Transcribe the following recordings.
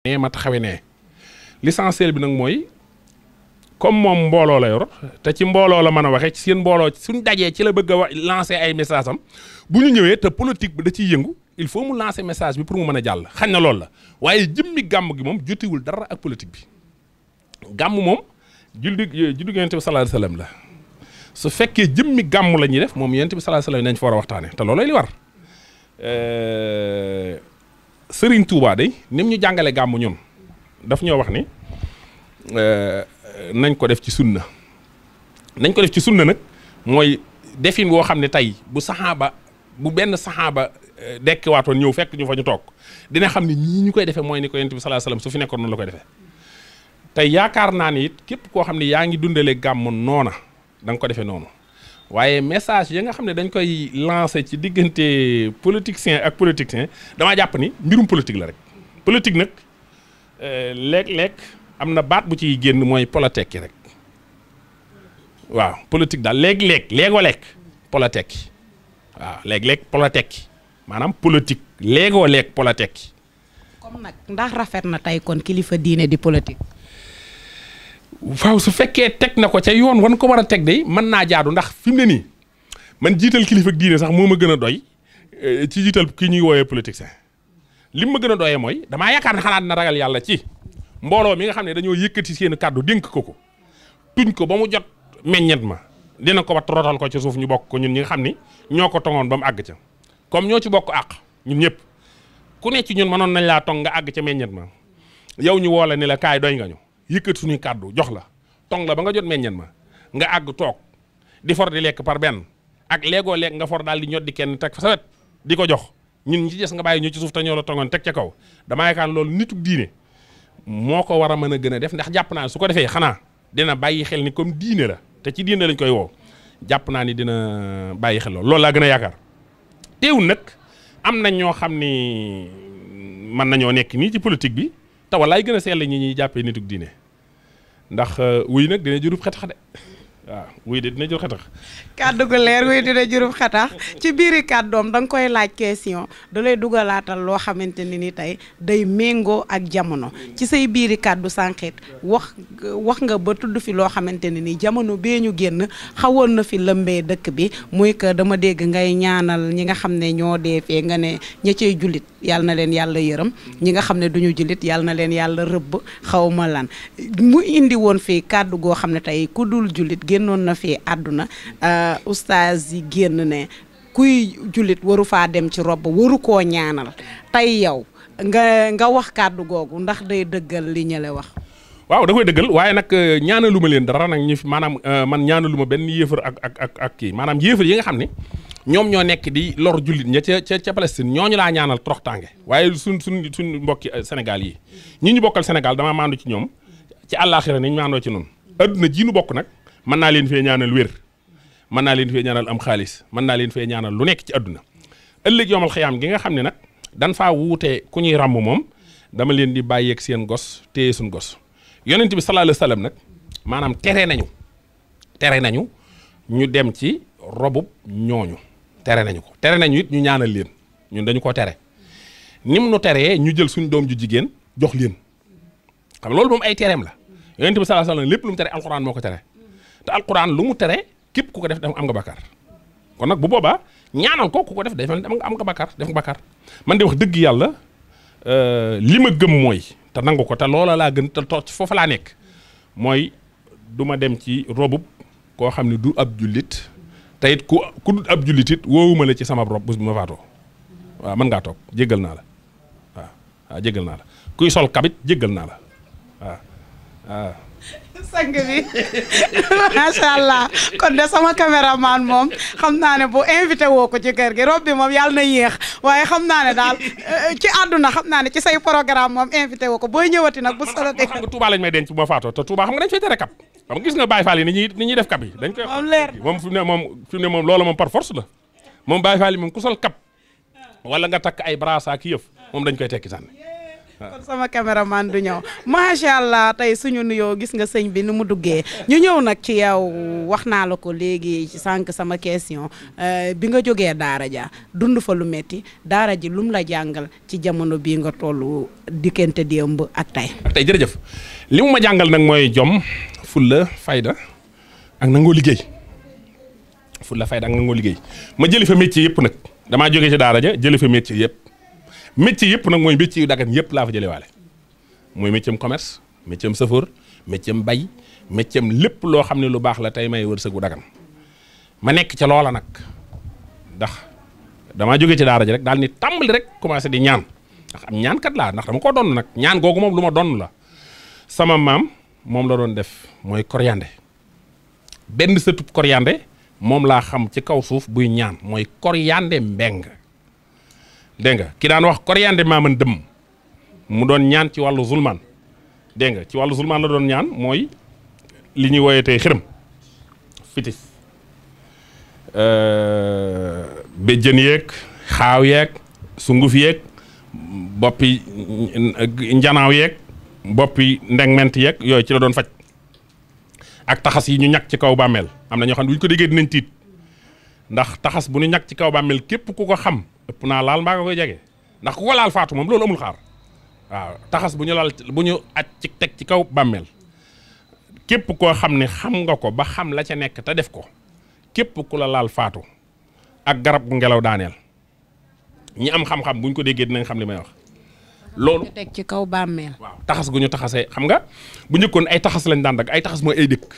nee ma taxawe nee l'essentiel bi nag mooy comme moom mbooloo la yor te ci mbooloo la mën a waxee ci seen mbooloo suñ dajee ci la bëgg a lancer ay message am bu ñu ñëwee te politique bi da ciy yëngu il faut mu lancer message bi pour mu mën a jàll xañ na loolu la waaye jëmmi gàmm gi moom jotiwul dara ak politique bi gàmm moom juddu Yonent bi sallallahu alayhi wasallam la su fekkee jëmmi gàmm la ñuy def moom Yonent bi sallallahu alayhi wasallam nañ fa war a waxtaane te loolooy li war Sëriñ Tuubaa day nim ñu jàngale gàmm ñun daf ñoo wax ni nañ ko def ci sunna nañ ko def ci sunna nag mooy defin woo xam ne tey bu benn saxaaba dekkiwaatoon ñëw fekk ñu fa ñu toog dina xam ne ñii ñu koy defee mooy ni ko Yonent bi sallallahu alayhi wasallam su fi nekkoon noonu la koy defee tey yaakaar naa ni it képp koo xam ne yaa ngi dundalee gàmm noona da nga ko defee noonu waaye message yi nga xam ne dañ koy lancer ci diggante politicien ak politicien damaa jàpp ni mbirum politique la rek politique nag léeg-léeg am na baat bu ciy génn mooy politique rek waaw politique daal léeg-léeg politique waaw léeg-léeg politique maanaam politique léeg politique. comme nag ndax rafet na tey kon kilifa diine di politique. waaw su fekkee teg na ko ca yoon wan ko war a teg de mën naa jaadu ndax fi mu ne nii man jiital kilifa diine sax moo ma gën a doy ci jiital ki ñuy wooyee politicien li ma gën a doyee mooy damaa yaakaar ne xanaa dina ragal yàlla ci mbooloo mi nga xam ne dañoo yëkkati seen kàddu dénk ko tuñ ko ba mu jot meññet ma dina ko wat rotal ko ci suuf ñu bokk ko ñun ñi nga xam ni ñoo ko tongoon ba mu àgg ca comme ñoo ci bokk àq ñun ñëpp ku ne ci ñun mënoon nañ laa tong nga àgg ca meññet ma yow ñu woo la ni la kaay doy nga ñu yëkkati suñuy kàddu jox la tong la ba nga jot meññeen ma nga àgg toog di for di lekk par benn ak léegoo lekk nga for daal di ñot di kenn teg fa sa wet di ko jox ñun ñi ci des nga bàyyi ñu ci suuf te ñoo la tongoon teg ca kaw damaa yaakaar loolu nitu diine moo ko war a mën a gën a def ndax jàpp naa su ko defee xanaa dina bàyyi xel ni comme diine la te ci diine lañ koy woo jàpp naa ni dina bàyyi xel loolu laa gën a yaakaar teewul nag am nañ ñoo xam ni mën nañoo nekk nii ci politique bi te walaay gën a sell ñi ñuy jàppee nituk diine ndax wuy nag dina jurub xetax de waaw wuy de dina jur xetax kàddu gu leer wuy dina jurub xetax ci biiri kàddoom da nga koy laaj question da lay dugalaatal loo xamante ni tey day méngoo ak jamono ci say biiri kàddu sànqit wax nga ba tudd fi loo xamante ne ni jamono bee ñu génn xawoon na fi lëmbee dëkk bi muy que dama dégg ngay ñaanal ñi nga xam ne ñoo dee fee nga ne ña cay jullit yàlla na leen yàlla yërëm ñi nga xam ne duñu jullit yàlla na leen yàlla rëbb xaw ma lan mu indi woon fii kàddu goo xam ne tey ku dul jullit génnoon na fii àdduna oustaz yi génn ne kuy jullit waru faa dem ci robb waru koo ñaanal tey yow nga wax kàddu googu ndax day dëggal li ñële wax. waaw da koy dëggal waaye nag ñaanalu ma leen dara nag ñu maanaam man ñaanalu ma benn yéefar ak kii maanaam yéefar yi nga xam ne ñoom ñoo nekk di lor jullit ña ca Palestine ñooñu laa ñaanal toroxtaange waaye suñ mbokki Sénégal yi ñi ñu bokkal Sénégal damaa maandu ci ñoom ci àllaaxira ni ñu maandoo ci noonu adduna ji nu bokk nag mën naa leen fee ñaanal wér mën naa leen fee ñaanal am xaalis mën naa leen fee ñaanal lu nekk ci adduna ëllëg yoomal xiyaam gi nga xam ne nag dan faa wuute ku ñuy ràmm moom dama leen di bàyyeeg seen gos téye suñ gos yonent bi sallallahu alayhi wasallam nag maanaam tere nañu ñu dem ci robub ñooñu tere nañu it ñu ñaanal leen ñun dañu ko tere nim nu teree ñu jël suñ doom ju jigéen jox leen xam loolu moom ay tereem la yonent bi sallallahu alayhi wasallam lépp lu mu tere alquran moo ko tere te alquran lu mu tere képp ku ko def am nga bakkaar kon nag bu boobaa ñaanal ko ku ko def day am nga bakkaar def nga bakkaar man de wax dëgg yàlla li ma gëm mooy te nangu ko te loola laa gën te toog foofa laa nekk mooy du ma dem ci robub koo xam ne du ab jullit te it ku du ab jullit it woowuma la ci sama rob bu ma faatoo waaw mën ngaa toog jéggal naa la waaw jéggal naa la kuy sol kabit jéggal naa la waaw sang bi macha allah kon de sama caméraman moom xam naa ne bu invité woo ko ci kër gi rob bi moom yàlla na yéex waaye xam naa ne daal ci àdduna xam naa ne ci say programme moom invité woo ko booy ñëwati nag bu solo de xam nga Touba lañ may denc bu ma faatoo te Touba xam nga dañ fay tere kap xam nga gis nga Baye Fall yi ni ñuy def kap yi dañ koy moom leer moom fi mu ne moom loolu moom par force la moom Baye Fall yi moom ku sol kap wala nga takk ay brassard ki yëf moom dañ koy tekki sànni kon sama caméraman du ñëw macha allah tey suñu nuyoo gis nga sëñ bi ni mu duggee ñu ñëw nag ci yow wax naa la ko léegi ci sànq sama question bi nga jógee daara ja dund fa lu metti daara ji lum la jàngal ci jamono bii nga tollu diggante démb ak tey. jërëjëf li mu ma jàngal nag mooy jom fulla fayda ak nangoo liggéey fulla fayda ak nangoo liggéey ma jëli fa métier yëpp nag damaa jógee ci daara ja jëli fa métier yëpp. métier yëpp nag mooy métier yu dagan yëpp laa fa jëlee waale mooy métier commerce métier chauffeur métier bay métier lépp loo xam ne lu baax la tey may wërsëgu dagan ma nekk ca loola nag ndax damaa jógee ci daara ji rek daal ni tàmbali rek commencé di ñaan ndax am ñaankat laa ndax dama ko donn nag ñaan googu moom lu ma donn la sama maam moom la doon def mooy koriyande benn sëtub koriyande moom laa xam ci kaw suuf buy ñaan mooy koriyande mbeng dégg nga ki daan wax koriyande maaman dëmm mu doon ñaan ci wàllu zulmaan dégg nga ci wàllu zulmaan la doon ñaan mooy li ñuy woyee tey xërëm fitis béjjën yeeg xaaw yeeg sunguf yeeg boppi njanaaw yeeg boppi ndegment yeeg yooyu ci la doon faj ak taxas yi ñu ñàkk ci kaw bàmmeel am na ñoo xam ne bu ñu ko déggee dinañ tiit ndax taxas bu ñu ñàkk ci kaw bàmmeel képp ku ko xam ëpp naa laal mbaa nga koy jege ndax ku ko laal faatu moom loolu amul xaar waaw taxas bu ñu laal bu ñu aj ci teg ci kaw bàmmeel képp koo xam ne xam nga ko ba xam la ca nekk te def ko képp ku la laal faatu ak garab gu ngelaw daaneel ñi am xam-xam bu ñu ko déggee dinañ xam li may wax. loolu teg ci kaw bàmmeel. waaw taxas gu ñu taxasee xam nga bu njëkkoon ay taxas lañ daan dag ay taxas mooy ay dëkk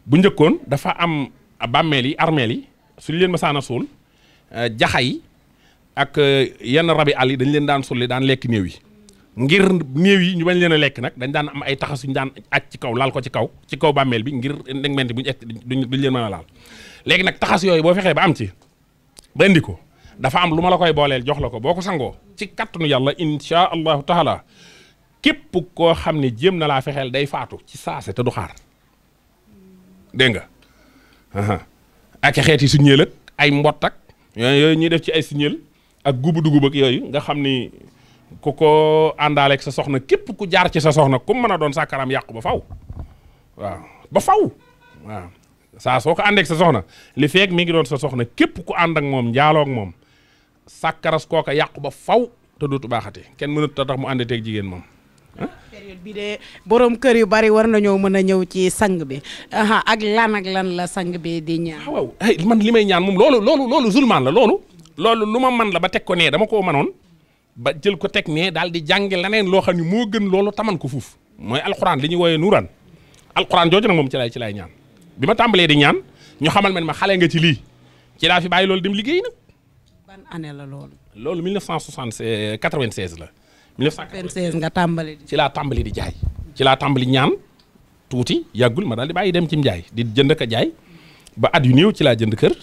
bu njëkkoon dafa am bàmmeel yi armeel yi suñu leen masaana suul jaxa yi ak yenn rabi àll yi dañ leen daan sulli daan lekk néew yi ngir néew yi ñu bañ leen a lekk nag dañ daan am ay taxas yu ñu daan aj ci kaw laal ko ci kaw bàmmeel bi ngir ndegmenti buñu duñ leen mën a laal léegi nag taxas yooyu boo fexee ba am ci ba indi ko dafa am lu ma la koy booleel jox la ko boo ko sangoo ci kattanu yàlla insha allahu taala képp koo xam ne jéem na laa fexeel day faatu ci saase te du xaar dégg nga ak xeeti suñeel ak ay mbott ak yooyu ñuy def ci ay signal ak gubu dugub ak yooyu nga xam ni ku ko àndaaleeg sa soxna képp ku jaar ci sa soxna ku mën a doon sàkkaram yàqu ba faw waaw ba faw waaw saa soo ko àndeeg sa soxna li feeg mi ngi doon sa soxna képp ku ànd ak moom njaaloog moom sàkkaras kooka yàqu ba faw te dootu baaxati kenn mënut a tax mu àndateeg jigéen moom période bi de borom kër yu bari war nañoo mën a ñëw ci sang bi ak lan la sang bi di ñaan. waaw man li may ñaan moom loolu zulmaan la loolu lu ma man la ba teg ko nee dama koo manoon ba jël ko teg nee daal di jànge leneen loo xam ne moo gën loolu taman ko fuuf mooy alxuraan li ñuy wooyee nuuraan alxuraan jooju nag moom ci lay ñaan bi ma tàmbalee di ñaan ñu xamal ma xale nga ci lii ci laa fi bàyyi loolu dem liggéey nag. ban année la loolu. loolu 1996 la. 1996 nga tàmbali ci laa tàmbali di jaay ci laa tàmbali ñaan tuuti yàggul ma daal di bàyyi dem ci njaay di jënd ka jaay ba at yu néew ci laa jënd kër